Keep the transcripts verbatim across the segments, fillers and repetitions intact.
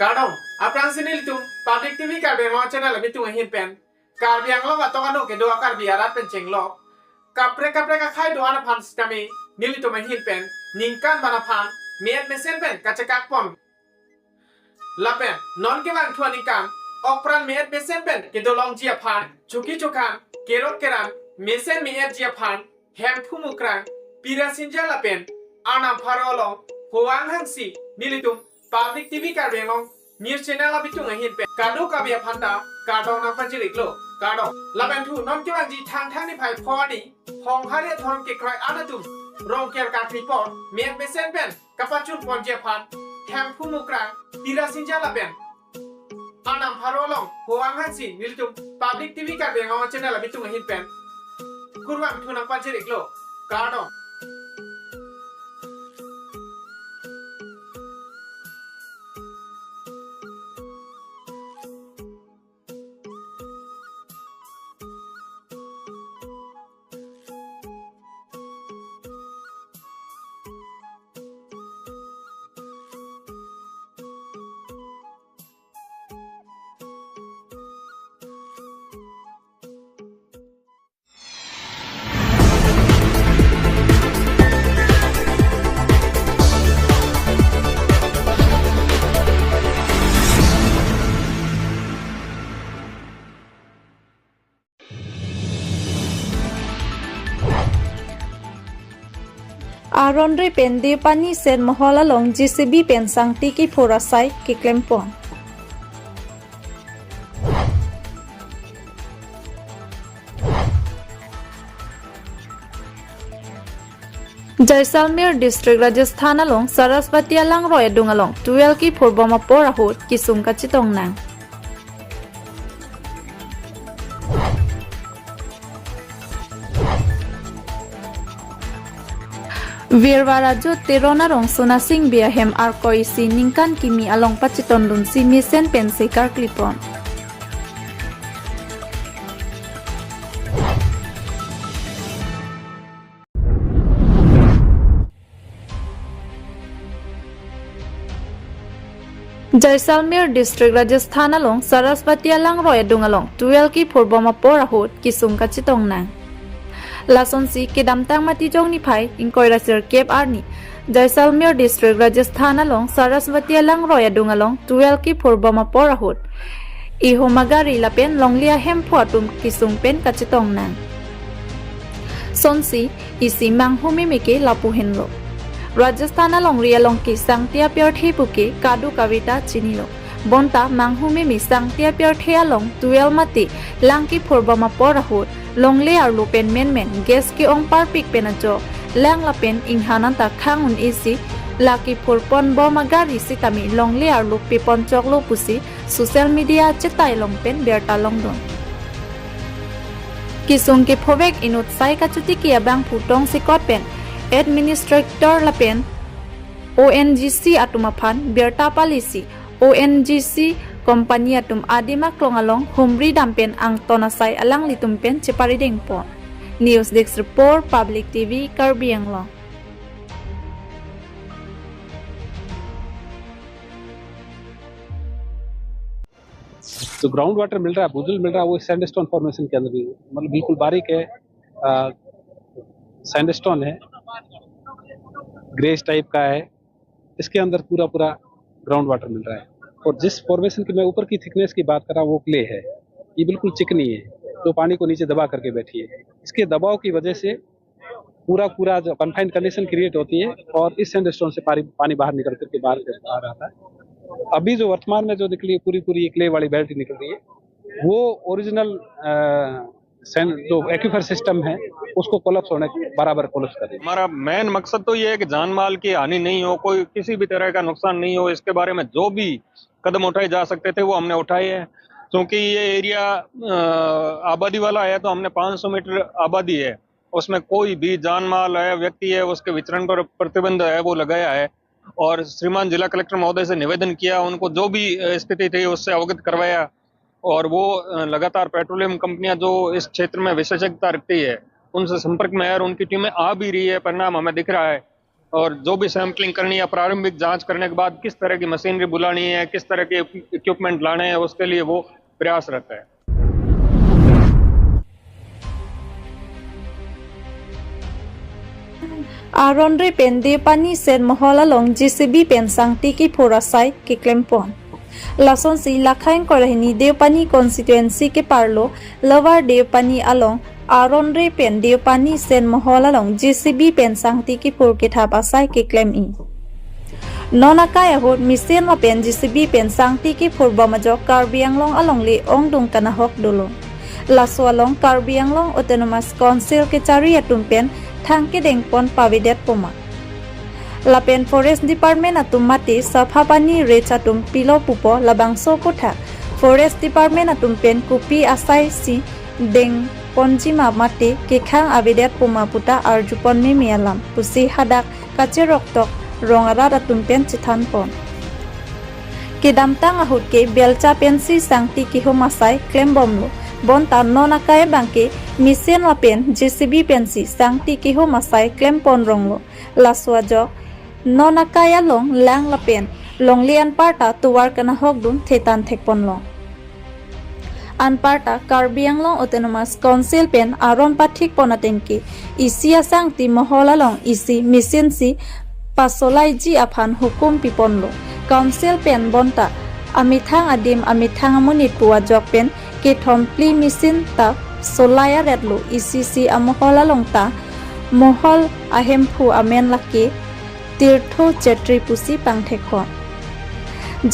Kardom, aphrangsi nelitum Public T V Karbi Anglong channel abitung ahin pen Karbi Anglong atok ano kedo a-Karbi arat pen chenglok kaprek kaprek akhai do-an aphan sitame nelitum ahin pen ningkan ban aphan me-et mesen pen kachekak pon. Lapen non kevangthu aningkan okpran me-et mesen pen kedolongji aphan choki chokhan, kerot keran, mesen me-etji aphan Hemphu Mukrang, Pirasinja lapen Arnam Pharo along ho-ang hangsi nelitum Public T V Karbi Anglong news channel abitung ahin pen kadokave aphan ta kardom nangpajir-iklo, kardom. Lapen thu non kevangji Thangthang niphai pho arni Honghari adhorom kekroi an atum Rongker karkli apor me-et mesen pen kapachun ponji aphan Hemphu Mukrang, Pirasinja lapen Arnam Pharo along ho-ang hangsi nelitum Public T V Karbi Anglong channel abitung ahin pen kurvangthu nangpajir-iklo, kardom. Aron re pen Depani Ser Mohol along J C B pen sangti kiphur asai keklem pon. Jaisalmer District, Rajasthan along Saraswati alangroi adung along twelve kiphur bom apor ahut kesung kachetong nang. Virwara Jot Teron arong Sona Singbi ahem arkoi isi ningkan kimi along pachetondunsi mesen pensi karkli pon. Jaisalmer District, Rajasthan along Saraswati alangroi adung along twelve kiphur bom apor ahut kesung kachetong nang. Lasonsi kedamtang Matijong niphai ingkoi ra sirkep arni Jaisalmer District, Rajasthan along Saraswati alangroi adung along twelve kiphur bom apor ahut ihum agari lapen longle ahemphu atum kesung pen kachetong nang. Sonsi isi manghu meme ke lapu henlo. Rajasthan alongri along ke sangti apirthe puke kadokave ta chinilo. Bonta manghu meme sangti apirthe along twelve mate lang kiphur bom apor ahut longle arlo pen menmen gas ke-ong parpik pen ajok lang lapen inghan anta khang un-esi la kiphur pon bom agari sitame longle arlo pepon choklo pusi social media chetai along pen birta longdun. Kesung kephovek inut sai kachotiki abangphu tongsekot pen administrator lapen O N G C atum aphan birta palisi O N G C company atum adim aklong along humri dam pen angton asai alanglitum pen cheparideng pon. News Desk Report, Public T V, Karbi Anglong. जो ground water मिल रहा है, भूजल मिल रहा है, वो sandstone formation के अंदर भी, मतलब, बिल्कुल बारीक है, सैंडस्टोन है, ग्रेस टाइप का है। इसके अंदर पूरा पूरा ग्राउंड वाटर मिल रहा है। और जिस फॉर्मेशन की मैं ऊपर की थिकनेस की बात कर रहा हूँ, वो क्ले है, ये बिल्कुल चिकनी है, जो पानी को नीचे दबा करके बैठी है। इसके दबाव की वजह से पूरा पूरा जो कन्फाइंड कंडीशन क्रिएट होती है और इस सैंडस्टोन से पानी, पानी बाहर निकल करके बाहर, बाहर आता है। अभी जो वर्तमान में जो निकली है, पूरी पूरी ये क्ले वाली बेल्ट निकल रही है, वो ओरिजिनल सैंड, जो एक्विफर सिस्टम है, उसको कोलैप्स होने, बराबर कोलैप्स कर रही है। हमारा मेन मकसद तो ये है कि जान माल की हानि नहीं हो, कोई किसी भी तरह का नुकसान नहीं हो, इसके बारे में जो भी कदम उठाए जा सकते थे, वो हमने उठाए हैं। क्योंकि ये एरिया, अ, आबादी वाला है, तो हमने पाँच सौ मीटर आबादी है, उसमें कोई भी जान माल है, व्यक्ति है, उसके विचरण पर प्रतिबंध है, वो लगाया है। और श्रीमान जिला कलेक्टर महोदय से निवेदन किया, उनको जो भी, अ, स्थिति थी, उससे अवगत करवाया। और वो, अ, लगातार पेट्रोलियम कंपनियां जो इस क्षेत्र में विशेषज्ञता रखती है, उनसे संपर्क में है और उनकी टीमें आ भी रही है, परिणाम हमें दिख रहा है। और जो भी सैंपलिंग करनी है, प्रारंभिक जांच करने के बाद किस तरह की मशीनरी बुलानी है, किस तरह के इक्विपमेंट लाने हैं, उसके लिए वो प्रयासरत है। Aron re pen Deopani Sen Mohol along J C B pen sangti kiphur asai keklempon. Lasonsi Lakhain Korahini Deopani constituency keparlo Lower Deopani along Aron re pen Deopani Sen Mohol along J C B pen sangti kiphur kethap asai keklem-i. Non akai ahut machine lapen J C B pen sangti kiphur bom ajok Karbi Anglong alongle ongdung kanahok dolo. Laso along Karbi Anglong Autonomous Council kechari atum pen thang kedengpon pavedet poma. Lapen Forest Department atum mate sapha pani rech atum pilo pupo, labangso aphuthak Forest Department atum pen kopi asai si dengponji ma mate kekhang avedet poma puta arjupon meme alam pusi hadak kacheroktok rong arat atum pen chethanpon. Kedamtang ahut ke belcha pensi sangti kehum asai klembomlo. Bonta non akai abangke machine lapen J C B pensi sangti kehum asai klempon ronglo. Laso ajok non akai along lang lapen longle anparta tovar kanahokdun thetan thekponlong. Anparta Karbi Anglong Autonomous Council pen aron pathikpon atengke isi asangti mohol along isi machine si pasolaiji aphan hukum piponlo. Council pen bonta amethang adim amethang amonit pu ajok pen kethom phli machine ta solai aretlo. Isi si amohol along ta mohol ahemphu amen lake Tirtho Chetri pusi pangthekpon.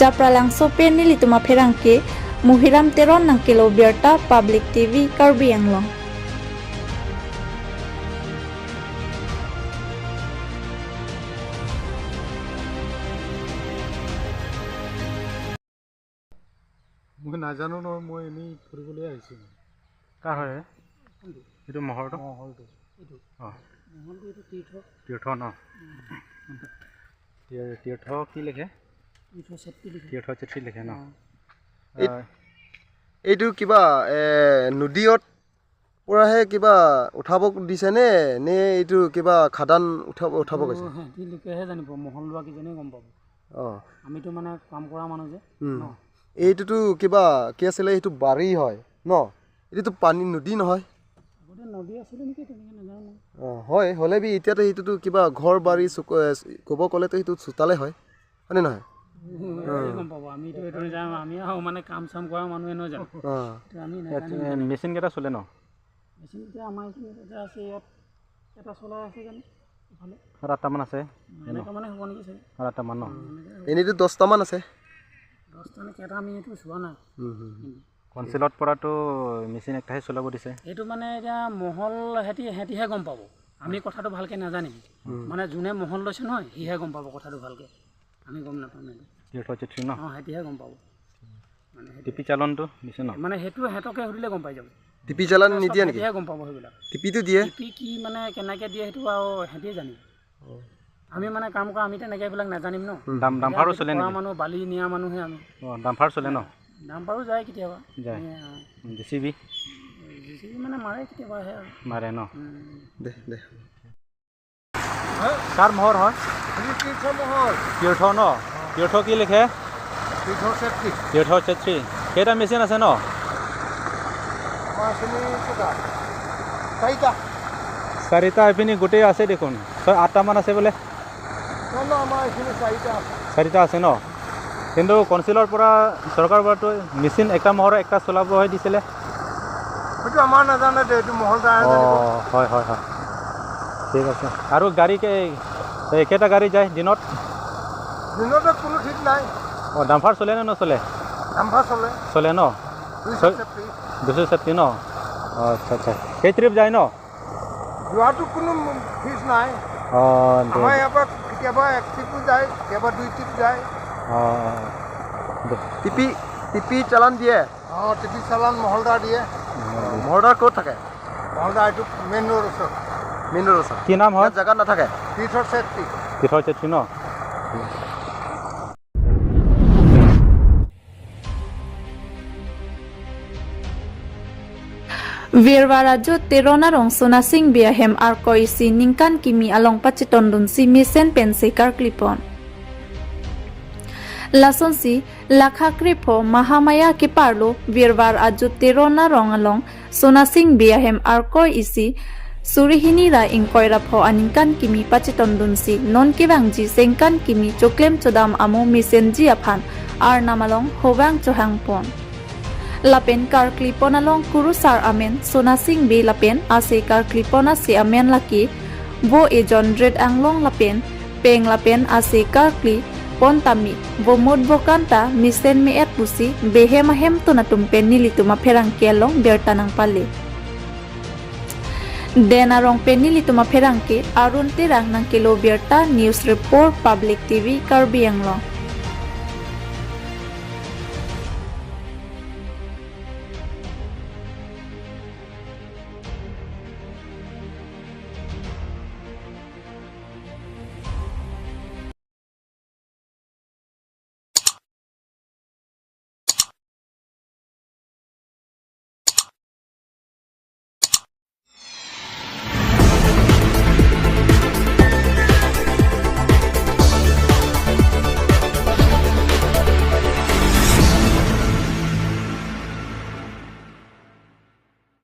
Japralangso pen nelitum apherangke Muhiram Teron nangkelo birta Public T V Karbi Anglong. মই নাজানো নহয়, মই এনেই ফুৰিবলৈ আহিছোঁ। কাৰ হয়? কোনটো? এইটো মহৰটো? মহলটো। এইটো। অ। মহলটো এইটো তীৰ্থ। তীৰ্থ ন? উম। তীৰ-, তীৰ্থ কি লিখে? তীৰ্থ চেত্ৰী লিখে। তীৰ্থ চেত্ৰী লিখে ন? অ। এই, আহ, এইটো কিবা, এ, নদীত পৰাহে কিবা উঠাব দিছে নে, নে এইটো কিবা খাদান উঠাব, উঠাব এইটো কৈছে? সিহঁতি লোকেহে জানিব, মহল লোৱা কিজনে গম পাব। অ। আমিতো মানে কাম কৰা মানুহ যে, উম। ন? এইটোতো কিবা কি আছিলে, সেইটো বাৰী হয় ন? এইটোতো পানী, নদী নহয়? আগতে নদী আছিলে নেকি, তেনেকে নাজানো। অ, হয়, হ'লে বি এতিয়াতো সেইটোতো কিবা ঘৰ বাৰী চুক-, এ, ক'ব ক'লেতো সেইটো চোতালে হয়, হয়নে নহয়? উম, অ। গম পাব, আমিতো এইটো নাজানো, আমি আৰু মানে কাম চাম কৰা মানুহে নহয় জানো? অ। এইটো আমি ইয়াত, নাজানিম এ, কেনেকে। মেচিন কেইটা চলে ন? মেচিন এতিয়া আমাৰ এইখিনিত এটা আছে, ইয়াত এটা চলাই আছে জানো, ইফালে। সাত আঠটামান আছে, উম, ন? এনেকুৱা মানে হ'ব নেকি চাগে? সাত আঠটামান ন? উম, এনেকে হ'ব। এনেইতো দহটামান আছে। দহটা নে কেইটা আমি এইটো চোৱা নাই। উম, হুম, হুম। উম। কাউন্সিলৰ পৰাতো মেচিন একটাহে চলাব দিছে। এইটো মানে এতিয়া মহল সিহঁতি, সিহঁতিহে গম পাব। আমি কথাটো ভালকে নাজানিম। উম। মানে যোনে মহল লৈছে নহয়, সিহে গম পাব কথাটো ভালকে। আমি গম নাপাম এইটো। তীৰ্থ চেত্ৰী ন? অ, সিহঁতিহে গম পাব। মানে সেইটো টিপি চালানটো দিছে ন? মানে সেইটো সিহঁতকে সুধিলে গম পাই যাব। টিপি চালান মানে চব নিদিয়ে নেকি? সিহঁতিহে গম পাব সেইবিলাক। টিপিটো দিয়ে? টিপি কি মানে কেনেকে দিয়ে সেইটো আৰু সিহঁতিয়ে জানিব। অ। আমি মানে কাম কৰা, আমি তেনেকে এইবিলাক নাজানিম ন। উম। ডাম-, ডাম্পাৰো এতিয়া চলে কৰা নেকি? মানুহ, বালি নিয়া মানুহে আমি। অ, ডাম্পাৰ চলে ন? ডাম্পাৰো যায় কেতিয়াবা। যায়। এ, অ। J C B? J C B মানে মাৰে কেতিয়াবা, আহে আৰু। মাৰে ন? উম। দে, দে। কাৰ মহৰ হয়? এইটো তীৰ্থ মহল। তীৰ্থ ন? তীৰ্থ কি লিখে? তীৰ্থ চেত্ৰী। তীৰ্থ চেত্ৰী। কেইটা মেচিন আছে ন? আমাৰ এইখিনি কেইটা? চাৰিটা। চাৰিটা, এইপিনে গোটেই আছে দেখোন। ছয়, আঠটামান আছে বোলে? নহয়, নহয়, আমাৰ এইখিনি চাৰিটা আছে। চাৰিটা আছে ন? কিন্তু কাউন্সিলৰ পৰা, চৰকাৰৰ পৰাতো মেচিন একটা মহৰ একটা চলাবহে দিছিলে। সেইটো আমাৰ নাজানে দে, এইটো মহলদাৰে জানিব। অ, হয়, হয়, হয়। ঠিক আছে। আৰু গাড়ী কে-, এই কেইটা গাড়ী যায় দিনত? দিনতে কোনো ঠিক নাই। অ, ডাম্পাৰ চলে নে নচলে? ডাম্পাৰ চলে। চলে ন? দুইশ ছয়-, ছেফটি। দুইশ ছেফটি ন? অ, আচ্ছা, আচ্ছা। সেই ট্ৰিপ যায় ন? যোৱাটো কোনো ফিক্স নাই। অ, দে, আমাৰ দে। ইয়াৰ পৰা কেতিয়াবা এক ট্ৰিপো যায়, কেতিয়াবা দুই ট্ৰিপ যায়। অ, অ, অ। দে। টিপি, টিপি চালান দিয়ে? অ, টিপি চালান মহলদাৰ দিয়ে। অ, মহলদাৰ ক'ত থাকে? মহলদাৰ এইটো মেইন ৰোড ওচৰত। মেইন ৰোড ওচৰত? কি নাম হয়? ইয়াত জেগাত নাথাকে। তীৰ্থ চেত্ৰী। তীৰ্থ চেত্ৰী ন? Birvar ajut Teron arong Sonasing Bey ahem arkoi isi ningkan kimi along pachetondunsi mesen pensi karklipon. Lasonsi, lakha krepho Mahamaya keparlo Birvar ajut Teron arong along Sonasing Bey ahem arkoi isi suri hini ra ingkoi ra pho aningkan kimi pachetondunsi non kevangji sengkan kimi choklem chodam amo mesenji aphan arnam along hovang chohangpon. Lapen karklipon along kurusar amen Sonasing Bey lapen ase karklipon ase amen lake vo ejon Rit Anglong lapen peng lapen ase karklipon tame vomut vokan ta mesen me-et pusi Bey ahem ahemtun atum pen nelitum apherangke along birta nangpale. Den arong pen nelitum apherangke Arun Terang nangkelo birta. News Report, Public T V, Karbi Anglong.